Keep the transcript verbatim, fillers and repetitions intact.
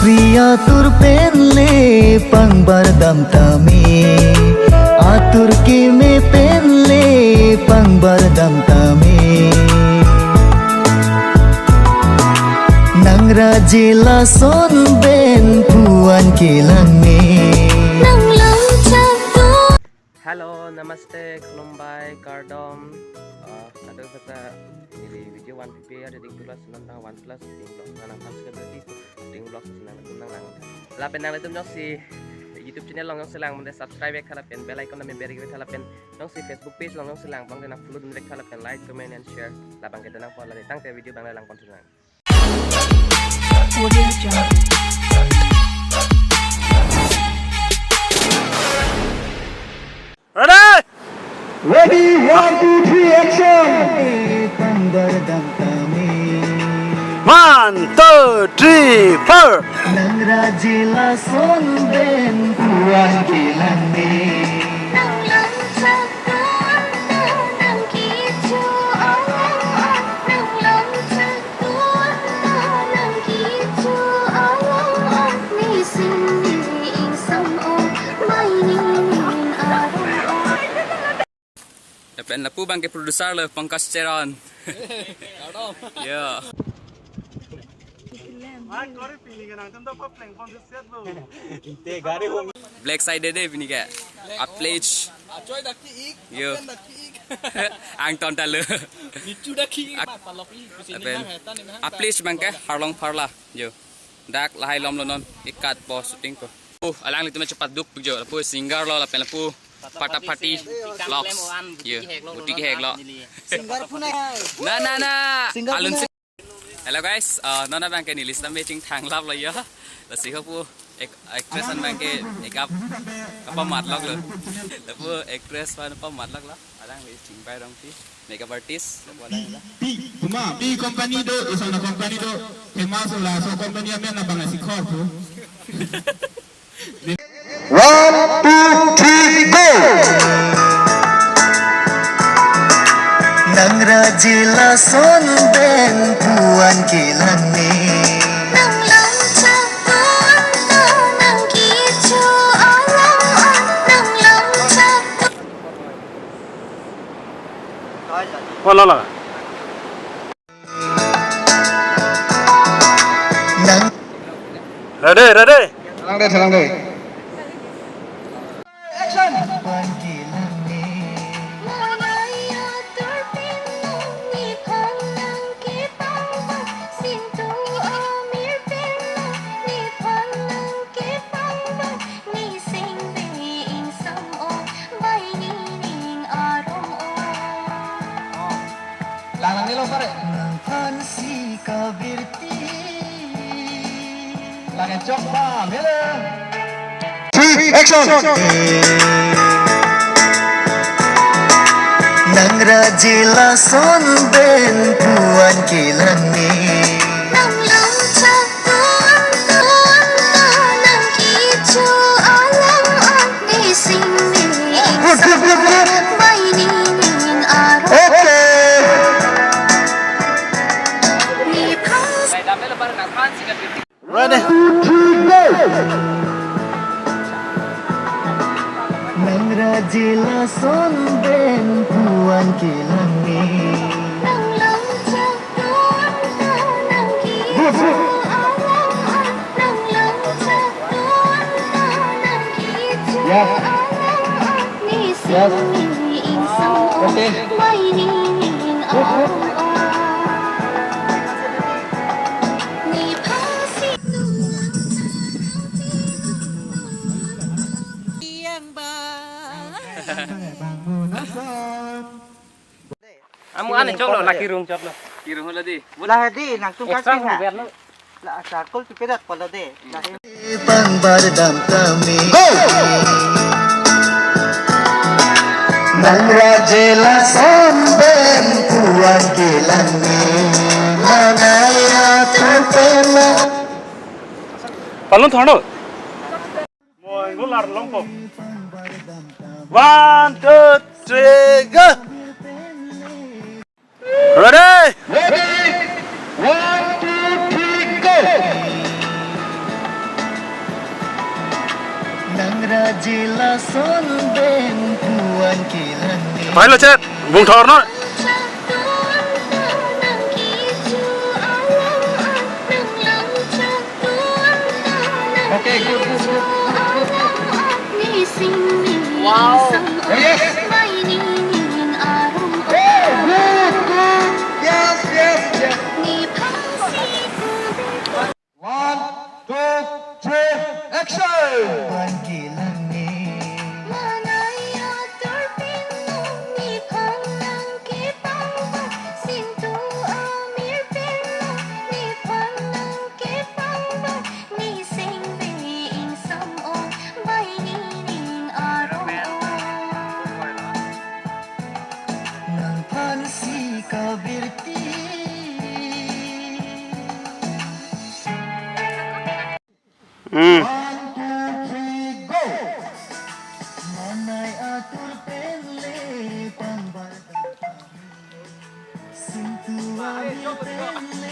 Pri atur pen le pangbar dam tame, atur keme pen le pangbar dam tame. Nang raje lason pen puan kelang me. Nang long chak tu. Hello, namaste, khulumbai, kardom. Ah, kadokave ta neli video one P P ya, ding tulas nang tang one plus ding vlog, nang tang suka berarti ding vlog nang nang nang. Lapen nanglitum jongsi YouTube channel along jongsi lang mande subscribe ek tha lapen bell icon nang beri ek tha lapen jongsi Facebook page along jongsi lang bang nang follow dun ek tha lapen like, comment and share labang ke dun nang pon la tangte video bang lang pon nang. Audio Jungle. Ready? Ready, one, two, three, action! One, two, three, four. Nang raje lason pen puan kelang me. Nang lang chak tu anta nang kecho alang, nang lang chak Lapen lapu bang ke producer lo Pankaj Teron. Yo. Black side de pini ke. Aplesh. Yo. Angton ta lo. Lapen aplesh bang ke harlong pharla. Yo. Dak lahai lom lo non. Ikat po shooting ko. Oh, alanglitum chepaduk jo. Lapu singer lo lapen lapu Patapati Vlogs. Yo. Buti kehek lo. Singer pun ai. Na na na. Singer alun pun ai. Hello guys, uh, non abang ke neli sita meeting thanglap lo yo. Lasi ho pu ek-, actress an abang ke ekap apa matlok lo. Lapu actress an apa matlok lo. Alang le Chingbai Rongpi, makeup artist, lapu alang la. Pi, pi, puma, pi company do, isona company do, famous ula, so company amen abang si khor pu. One, two, three, go! Nang raje lason pen puan kelang me. Nang lang chak tu anta nang kecho alang, nang lang chak tu. Wala la. Ready, ready. Thelang de, thelang de. Action. Lang lang nilo pare. Nang aphan si kabirti. Lang chok ba mele. Three, action. Nang raje lason pen puan kelang me. Nang lang chak tu anta nang kecho alang, nang sing me. Good, good, good, good. Bai ni ning arong. Okay. Ni pas. Ready? Two, three, go. Nang raje lason pen puan kelang me. Nang lang chak tu anta nang kecho alang, nang lang chak tu anta nang kecho alang, ni sing me ing sang o, bai ni ning arong o. Ni phasi. Amu ane choklo, laki rung choklo. Kirung lo di. La di, nangtum extra kasih rung na. Biar lo. La asar kol tu pedat pala de. La he. Pangbar dam tame. Go! Nang raje lason pen puan kelang me. Manaya tu pena. Palun thando. Mo, angular longpo. One, two, three, go. Ready? Ready? One, two, three, go. Rajila son ben puan kilang ni. Hai lo chet, bung thor no. Okay, good, good, good. Wow. Yes. Good, good. Yes, yes, yes. One, two, three, action. Puan kilang ni. Nangphan si kabirti. Hmm. One, two, three, go. Manai atur penle pangbar. Sintu ami penle.